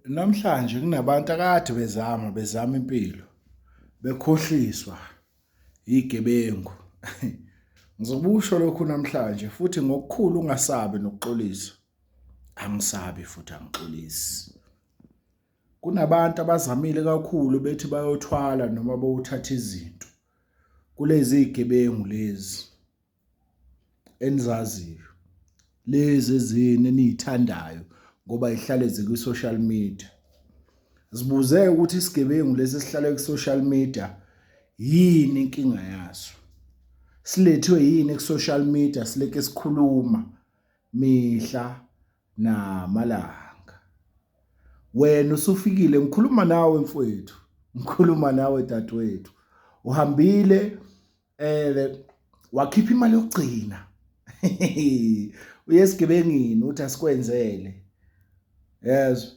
Namhlanje kunabantu akade bezama bezama impilo bekhohliswa igebengu. Ngizokusho lokhu namhlanje futhi ngokukhulu ungasabi nokuxolisa. Angisabi futhi angixolisi. Kunabantu abazamile kakhulu bethi bayothwala noma bowuthatha izinto kulezi zigebengu lezi enizaziyo lezi ezini eniyithandayo ngoba ihlale zikwi-social media. Zibuze ukuthi isigebengu lesi sihlale ku-social media yini inkinga yaso, silethwe yini ku-social media sileke sikhuluma mihla namalanga. Wena usufikile, ngikhuluma nawe mfowethu, ngikhuluma nawe dadewethu, uhambile wakhipha imali yokugcina uye esigebengini uthi asikwenzele. Yezwa,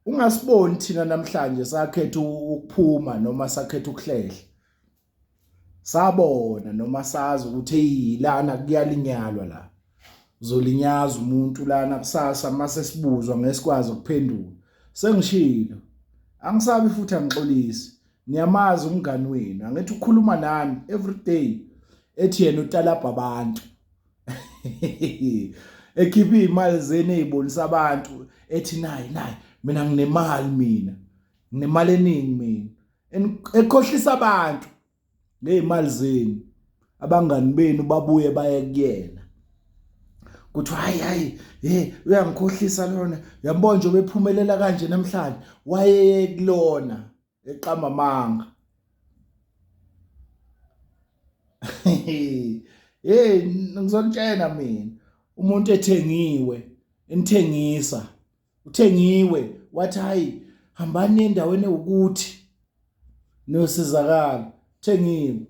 ungasiboni thina namhlanje sakhetha ukuphuma noma sakhetha ukuhlehla, sabona noma sazi ukuthi hey lana kuyalinyalwa la, uzolinyaza umuntu lana kusasa mase sibuzwa ngesikwazi ukuphendula. Sengishilo, angisabi futhi angixolisi. Niyamazi umngani wenu, angithi ukhuluma nani every day ethi yena utalabha abantu ekhipha iy'mali zenu ey'bonisa abantu ethi nayi nayi mina nginemali, mina nginemali eningi mina, ekhohlisa abantu ngey'mali zenu. Abangani benu babuye baye kuyena kuthiwa hayi hayi hey uyangikhohlisa lona, uyambona nje ubephumelela kanje namhlanje, wayeye kulona eqamba amanga. Hey, ngizonitshela mina, umuntu ethengiwe enithengisa, uthengiwe wathi hayi hambani endaweni ewukuthi niyosizakala, thengiwe.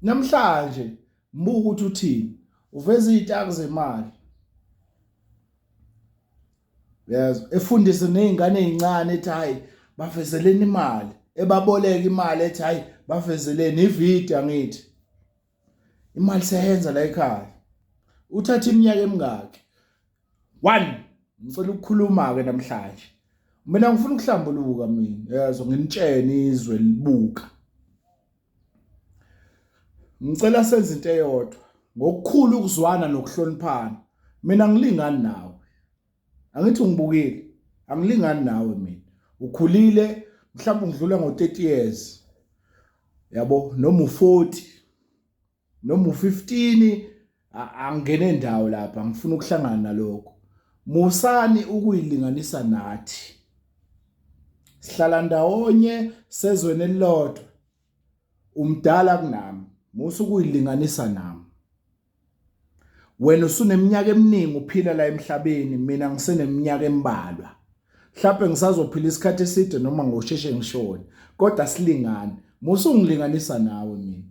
Namhlanje mbuka ukuthi uthini, uveza izitaki zemali, yazi, efundise nezingane ezincane ethi hayi bavezeleni imali, ebaboleka imali ethi hayi bavezeleni ivideo, angithi imali seyenza la ekhaya. Uthatha iminyaka emingaki? One, ngicela ukukhuluma ke namhlanje. Mina ngifuna ukuhlambuluka mina, yazi, nginitshene izwe libuka. Ngicela senze into eyodwa ngokukhulu ukuzwana nokuhloniphana. Mina ngilingani nawe, angithi ungibukile, angilingani nawe mina. Ukhulile, mhlawumbe ungidlula ngo-30 years yabo, noma u-40 noma u-15, angene ndawo lapha, ngifuna ukuhlangana nalokho. Musani ukuyilinganisa nathi, sihlala ndawonye sezweni elilodwa, umdala kunami, musa ukuyilinganisa nami. Wena usuneminyaka eminingi uphila la emhlabeni, mina ngiseneminyaka embalwa, mhlawumbe ngisazophila isikhathi eside noma ngosheshe ngishone, kodwa silingane. Musa ungilinganisa nawe mina.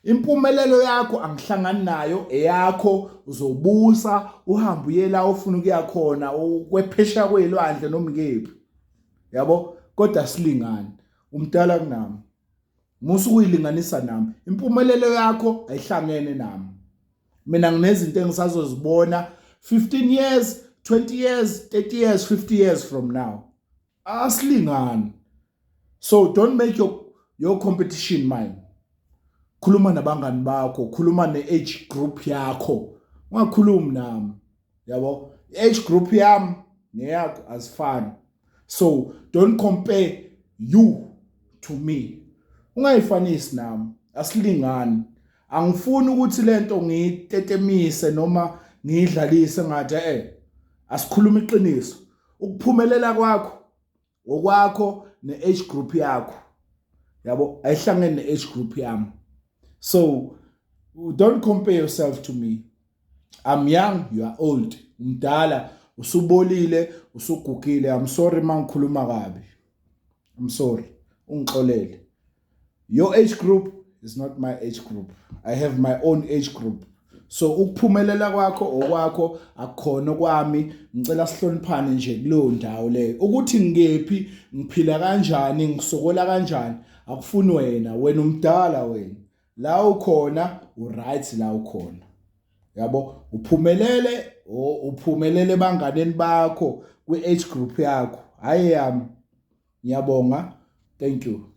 Impumelelo yakho angihlangani nayo, eyakho uzobusa uhambe uye la ofuna ukuya khona, ukwephesha kwelwandle noma ikephi, yabo, kodwa silingane. Umdala kunami, musa ukuyilinganisa nami. Impumelelo yakho ayihlangene nami. Mina nginezinto engisazozibona 15 years, 20 years, 30 years, 50 years from now. Asilingani. So don't make your competition mine. Khuluma nabangani bakho, khuluma ne-age group yakho, ungakhulumi nami, yabo. I-age group yami neyakho azifani, so don't compare you to me, ungayifanisi nami, asilingani. Angifuni ukuthi lento ngiyitetemise noma ngiyidlalise ngathi asikhuluma iqiniso. Ukuphumelela kwakho okwakho ne-age group yakho, yabo, ayihlangene ne-age group yami. So don't compare yourself to me. I'm young, you are old. Umdala, usubolile, usugugile. I'm sorry mangikhuluma kabi, I'm sorry, ungixolele. Your age group is not my age group. I have my own age group. So ukuphumelela kwakho okwakho, akukhona kwami. Ngicela sihloniphane nje kuleyo ndawo leyo. Ukuthi ngikephi, ngiphila kanjani, ngisokola kanjani, akufuni wena. Wena umdala, wena la ukhona uright, la ukhona, yabo, uphumelele. Uphumelele ebanganeni bakho kwi-age group yakho, hhayi yami. Ngiyabonga, thank you.